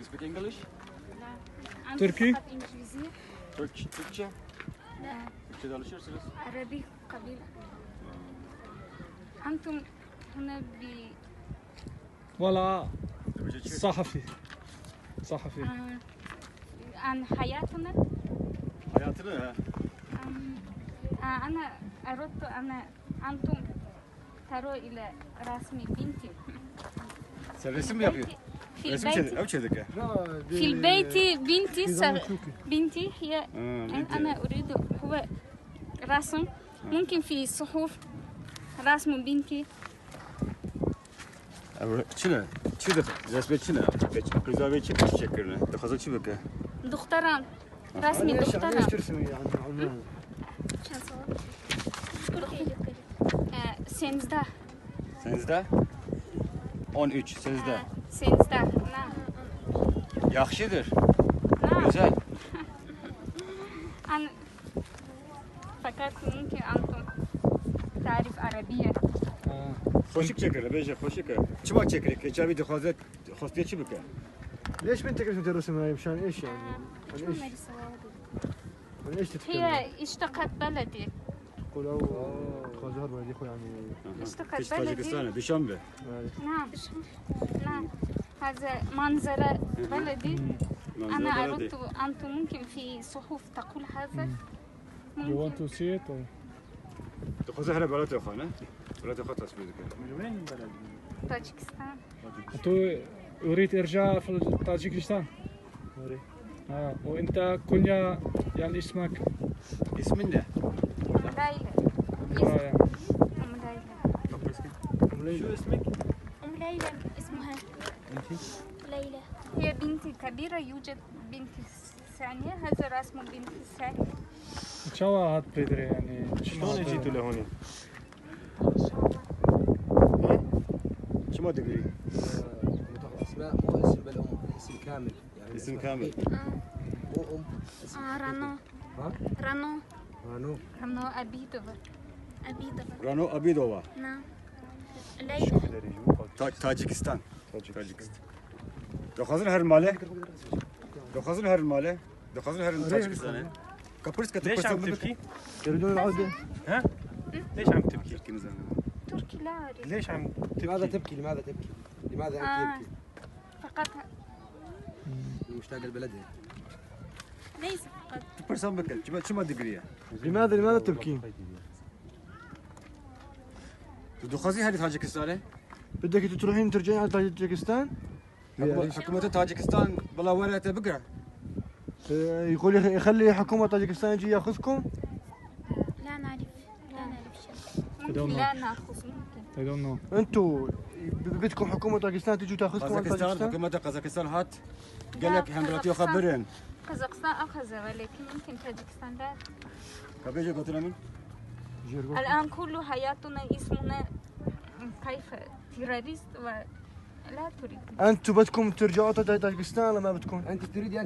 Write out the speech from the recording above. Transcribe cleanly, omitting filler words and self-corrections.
Speak English? لا. أنتم تركي؟ فقط إنجليزية؟ Türk, Türkçe. لا. Türkçe de alışırsınız. عربي قليلا. أنتم هنا ب ولا Tabii ki. صحفي صحفي. آه، عن حياتنا. Hayatını ha. أنا أردت أن أنتم تروا إلى رسم بنتي. Sen resim mi yapıyorsun? في Resim البيت. çedik, ev çedik ya. في البيت بنتي بنتي هي Ha, binti. أنا أريد هو رسم ممكن في صحف رسم بنتي. Çine, çi de resme çine. Kıza ve çi çekirine. Dıxaza çi bike. دختران رسمي ليش دختران. ليش ترسمي يعني عنوان؟ سنزده. Senizde? 13, senizde. سنزده نعم. Yaxşıdır. نعم. Güzel. أنا فكرت ممكن أنتم تعرف عربية. آه. Xoşik çekirine, beje xoşik. Çima çekirine, keçer bir dıxaza xostiye çi bike. ليش بنتك رسمت الرسم هاي مشان ايش يعني؟ عن ايش؟ عن ايش تتكلم؟ هي اشتقت بلدي. تقول او خازهر بلدي خو يعني. اشتقت Keş بلدي. Tacikistan'a, Duşanbe. نعم نعم، هذا منظرة بلدي. أنا Manzara أردت beledi. أنتم ممكن في صحف تقول هذا. You want ممكن. to see it or? Dıxaza hele belat yox, ne? Belat yox tasvir dike. من وين بلد؟ طاجكستان. أنتو أريد إرجاع في طاجيكستان. وأنت كنيا يعني اسمك؟ İsmin ne? أم ليلى. آه يعني. أم ليلى. شو اسمك؟ أم ليلى اسمها. انت؟ ليلى. هي بنتي كبيرة، يوجد بنتي الثانية، هذا رسم بنتي الثانية. إن شاء الله هات بدري يعني. شلون اجيتوا لهون؟ Çima digri. اسماء مو اسم بالام، اسم كامل يعني. اسم كامل. مو ام اسم. رانو. ها؟ رانو. رانو. رانو أبيدوفا. أبيضة. Rano Abidova. نعم ليلى. Tacikistan. Tacikistan. Dıxazın her male. Dıxazın her male. Dıxazın her Tacikistan'a. Kapırska ليش عم تبكي؟ يريدون العودة. ها؟ ليش عم تبكي؟ تركي لا أعرف. ليش عم لماذا تبكي؟ تبكي؟ لماذا تبكي؟ لماذا آه. انت تبكي؟ فقط مشتاقة لبلدها. ليس فقط. Tupırsan bike. Çima çima digriye. لماذا تبكين؟ Dıxazı her Tacikistan'a. بدك تروحين ترجعين على طاجيكستان؟ Hükümeti Tacikistan bala verete bikra. يقول يخلي حكومة طاجيكستان يجي ياخذكم؟ لا نعرف، لا نعرف شيء. ممكن لا نأخذ ممكن. I don't know. انتوا بدكم حكومة طاجيكستان تجوا تاخذكم على Kazakistan, طاجيكستان؟ hükümeti Kazakistan hat. Gelek hemrati haberin. قزاقستان أخذ ولكن ممكن تاجكستان لا. Kapıcı götüremin. الآن كل حياتنا اسمنا كيف تيروريست ولا تريد. انتوا بدكم ترجعوا طاجيكستان ولا ما بدكم؟ انت تريدي.